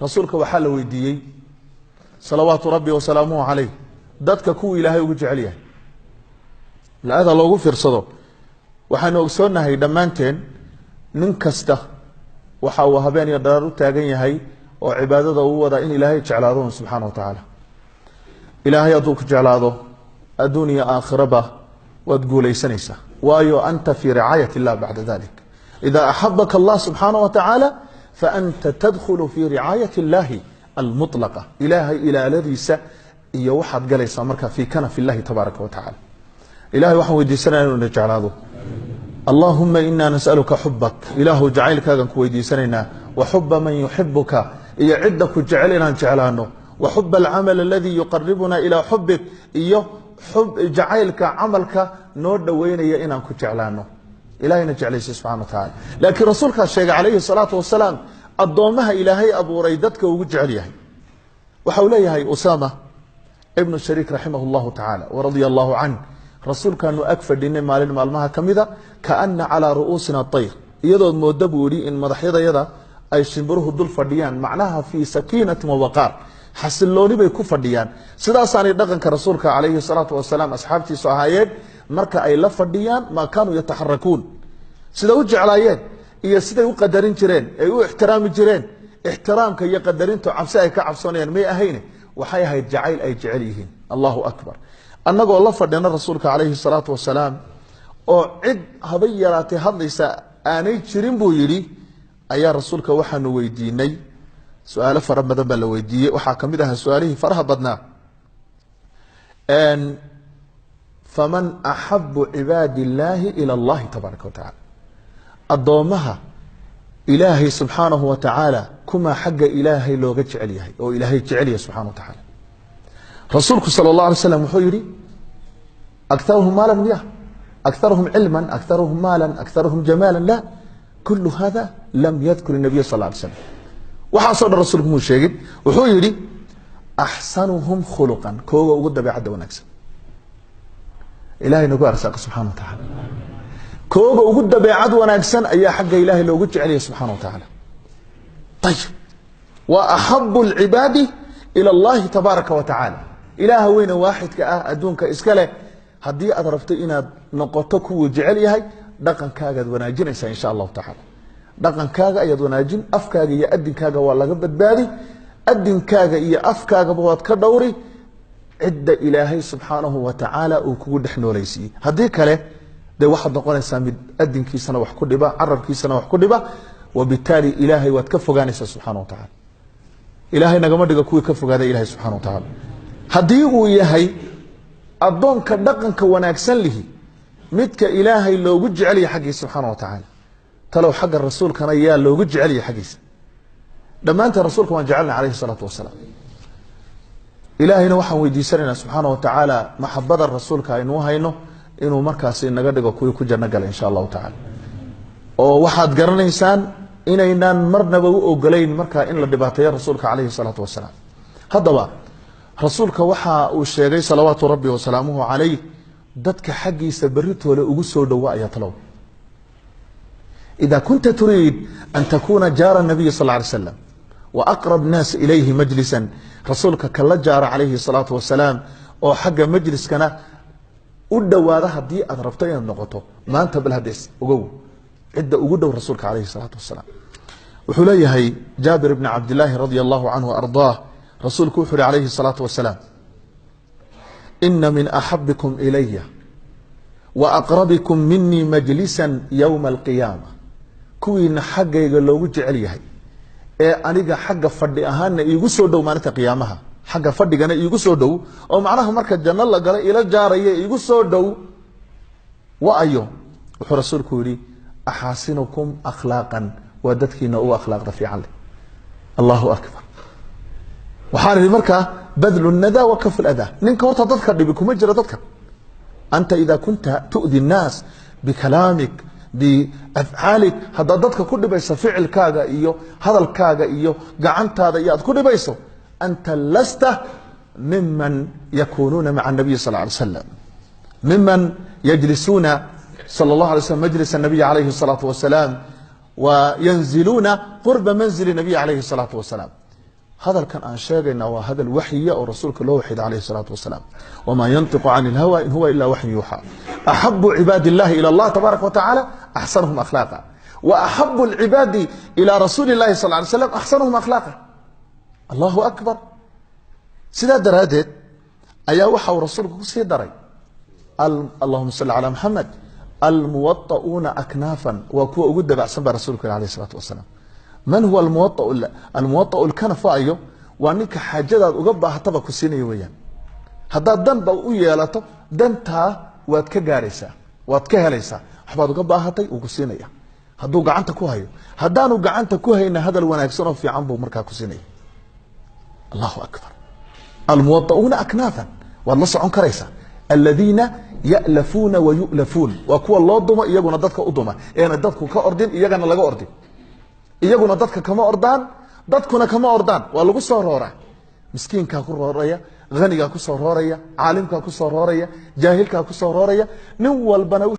Rasuulka waxaa la weydiiyey salawaatu rabbi wasalaamuhu caleyh dadka kuwa Ilaahay ugu jecel yahay. La-ada loogu fiirsado, waxaanu ogsoonnahay dhammaanteen nin kasta waxa uu habeen iyo dharaar u taagan yahay oo cibaadada uu wadaa in Ilaahay jeclaado subxaana wa tacaala. Ilaahay hadduu ku jeclaado adduun iyo aakhiraba waad guulaysanaysaa, waayo anta fii ricaayat illah bacda dalik. Ida axabaka allah subxaana wa tacaala faanta tadkhulu fii ricaayat illahi almutlaqa. Ilaahay ilaaladiisa iyo waxaad galaysaa markaa fii kanaf illahi tabaaraka wa tacala. Ilahay waxaan weydiisanaya inuu na jeclaado. Allahuma ina nasaluka xubak, ilaahu jacaylkaagan ku weydiisanaynaa, wa xuba man yuxibuka, iyo cidda ku jecel inaan jeclaano, wa xuba alcamal aladii yuqaribuna ilaa xubik, iyo jacaylka camalka noo dhoweynaya inaan ku jeclaano. Ilahayna jeclaysay subxana wa tacala. Laakiin rasuulkaa sheegay calayhi salaatu wasalaam addoommaha Ilaahay abuuray dadka ugu jecel yahay. Waxa uu leeyahay Usama ibnu Shariik raximah llahu tacala waradia allahu canh, rasuulkaanu ag fadhinay maalin maalmaha ka mida, kaana calaa ru'uusina tayr, iyadood mooda buu yihi in madaxyadayada ay shimbiruhu dul fadhiyaan, macnaha fii sakiinatin wawaqaar, xasilooni bay ku fadhiyaan. Sidaasaanay dhaqanka rasuulka calayhi salaatu wasalaam asxaabtiisu ahaayeen marka ay la fadhiyaan, maa kaanuu yataxarakuun. Sida u jeclaayeen iyo siday u qadarin jireen ay u ixtiraami jireen, ixtiraamka iyo qadarintu cabsi ay ka cabsoonayaan may ahayne, waxay ahayd jacayl ay jecel yihiin. Allahu akbar. Annagoo la fadhina rasuulka calayhi salaatu wasalaam oo cid habay yaraatay hadlaysa aanay jirin buu yidhi, ayaa rasuulka waxaanu weydiinay su-aalo fara badan baa la weydiiyey. Waxaa ka mid ahaa su-aalihii faraha badnaa, faman axabu cibaadi illaahi ila allahi tabaaraka wa tacala, addoommaha Ilaahay subxaanahu wa tacaala kumaa xagga Ilaahay looga jecel yahay oo Ilaahay jecel yahay subxana wa tacaala. Rasuulku sala اllah alay slam wuxuu yihi akharuhum maalan, ya akharuhum cilman, akharuhum maalan, akharuhum jamaala, la kulu hada lam yadkur nabiy sal ly slam. Waxaasoo dhan rasuulku muu sheegin. Wuxuu yihi axsanuhum khuluqan, kooga ugu dabeecadda wanaagsan. Ilahay nagu arsaaqa subxana wa tacaala. Kooga ugu dabeecad wanaagsan ayaa xagga Ilahay loogu jecelyahay subxana wa tacaala. Ayib, wa axabu alcibaadi ila allahi tabaaraka wa tacaala, Ilaaha weyne waaxidka ah adduunka iska leh, haddii aad rabto inaad noqoto kuwuu jecel yahay, dhaqankaagaad wanaajinaysaa insha allahu tacaala. Dhaqankaaga ayaad wanaajin, afkaaga iyo adinkaaga waa laga badbaadi, adinkaaga iyo afkaagaba waad ka dhowri cidda Ilaahay subxaanahu wa tacaala uu kugu dhex noolaysiiyey. Haddii kale dee waxaad noqonaysaa mid adinkiisana wax ku dhiba, carabkiisana wax ku dhiba, wabitaali Ilaahay waad ka fogaanaysaa subxana wa tacala. Ilaahay nagama dhigo kuwii ka fogaaday Ilahay subxana wa tacaala. Haddii uu yahay addoonka dhaqanka wanaagsan lihi midka Ilaahay loogu jecelyahay xaggiisa subxaana wa tacaala, talow xagga rasuulkana yaa loogu jecelyahay xaggiisa? Dhammaanteen rasuulka waan jecelnay calayhi salaatu wasalaam. Ilaahayna waxaan weydiisanaynaa subxaana wa tacaala maxabada rasuulka aynuu hayno inuu markaasi inaga dhigo kuwii ku janno gala insha allahu tacala. Oo waxaad garanaysaan inaynaan marnaba u ogolayn markaa in la dhibaateeyo rasuulka calayhi salaatu wasalaam. Haddaba rasuulka waxa uu sheegay salawaatu rabbi wasalaamuhu calayh dadka xaggiisa beritoole ugu soo dhowa ayaa talow. Ida kunta turiid an takuna jaara nabiyi sal lay slam wa aqrab naas ilayhi majlisan, rasuulka kala jaara calayhi salaatu wasalaam oo xagga majliskana u dhowaada haddii aad rabto inaad noqoto, maanta bal haddees ogow cidda ugu dhow rasuulka calayhi salaatu wasalaam. Wuxuu leeyahay Jaabir bni Cabdillaahi radia allahu canhu ardaah, rasuulku wuxu uhi calayhi salaatu wasalaam, ina min axabikum ilaya wa aqrabikum minii majlisan yowma alqiyaama, kuwiina xaggayga loogu jecel yahay ee aniga xagga fadhi ahaana iigu soo dhow maalinta qiyaamaha, xagga fadhigana iigu soo dhow, oo macnaha marka janno la gala ila jaaraya iigu soo dhow wa-ayo? Wuxuu rasuulku yihi axaasinukum akhlaaqan, waa dadkiina ugu akhlaaqda fiican leh. Allahu akbar. Waxaan idhi markaa badlu nada wa kafu ladaa. Ninka horta dadka dhibi kuma jiro dadka. Anta ida kunta tu'di الnaas bikalaamik biafcaalik, haddaad dadka ku dhibayso ficilkaaga iyo hadalkaaga iyo gacantaada iyo aad ku dhibayso, anta lasta miman yakunuuna maca الnabiy sal ly slam, miman yajlisuuna sal اllah alay slm majlis الnabiy alayhi الsalaatu wasalaam wa yanziluuna qurba manzili nabiy alayhi الsalaatu wasalaam. Hadalkan aan sheegaynaa waa hadal waxyiya oo rasuulka loo waxyiday calayhi salaatu wasalaam. Wamaa yantiqu cani ilhawa in huwa ilaa waxyu yuuxaa. Axabu cibaadi illahi ila allah tabaaraka wa tacaala axsanuhum akhlaaqa, wa axabu alcibaadi ilaa rasuuli illahi sal ly slam axsanuhum akhlaaqa. Allahu akbar. Sidaa daraaddeed ayaa waxa uu rasuulku kusii daray, allahuma salli calaa maxamed, almuwaطa'uuna aknaafan, waa kuwa ugu dabacsan baa rasulku yiri alayh isalaatu wasalaam. Man huwa almuwaطa'u lkanaf? Waayo, waa ninka xaajadaad uga baahataba ku siinaya weeyaan. Haddaad danba u yeelato, dantaa waad ka gaaraysaa, waad ka helaysaa. Waxbaad uga baahatay, wuu ku siinaya hadduu gacanta ku hayo. Haddaanu gacanta ku hayna, hadal wanaagsan oo fiican buu markaa ku siinaya. Allahu akbar. Almuwaطa'uuna aknaafan, waad la socon karaysaa. Aladiina ya'lafuuna wa yu'lafuun, waa kuwa loo dumo, iyaguna dadka u duma, eena dadku ka ordin, iyagana laga ordin. Iyaguna dadka kama ordaan, dadkuna kama ordaan, waa lagu soo rooraa. Miskiinkaa ku rooraya, hanigaa ku soo rooraya, caalimkaa ku soo rooraya, jaahilkaa ku soo rooraya, nin walbana.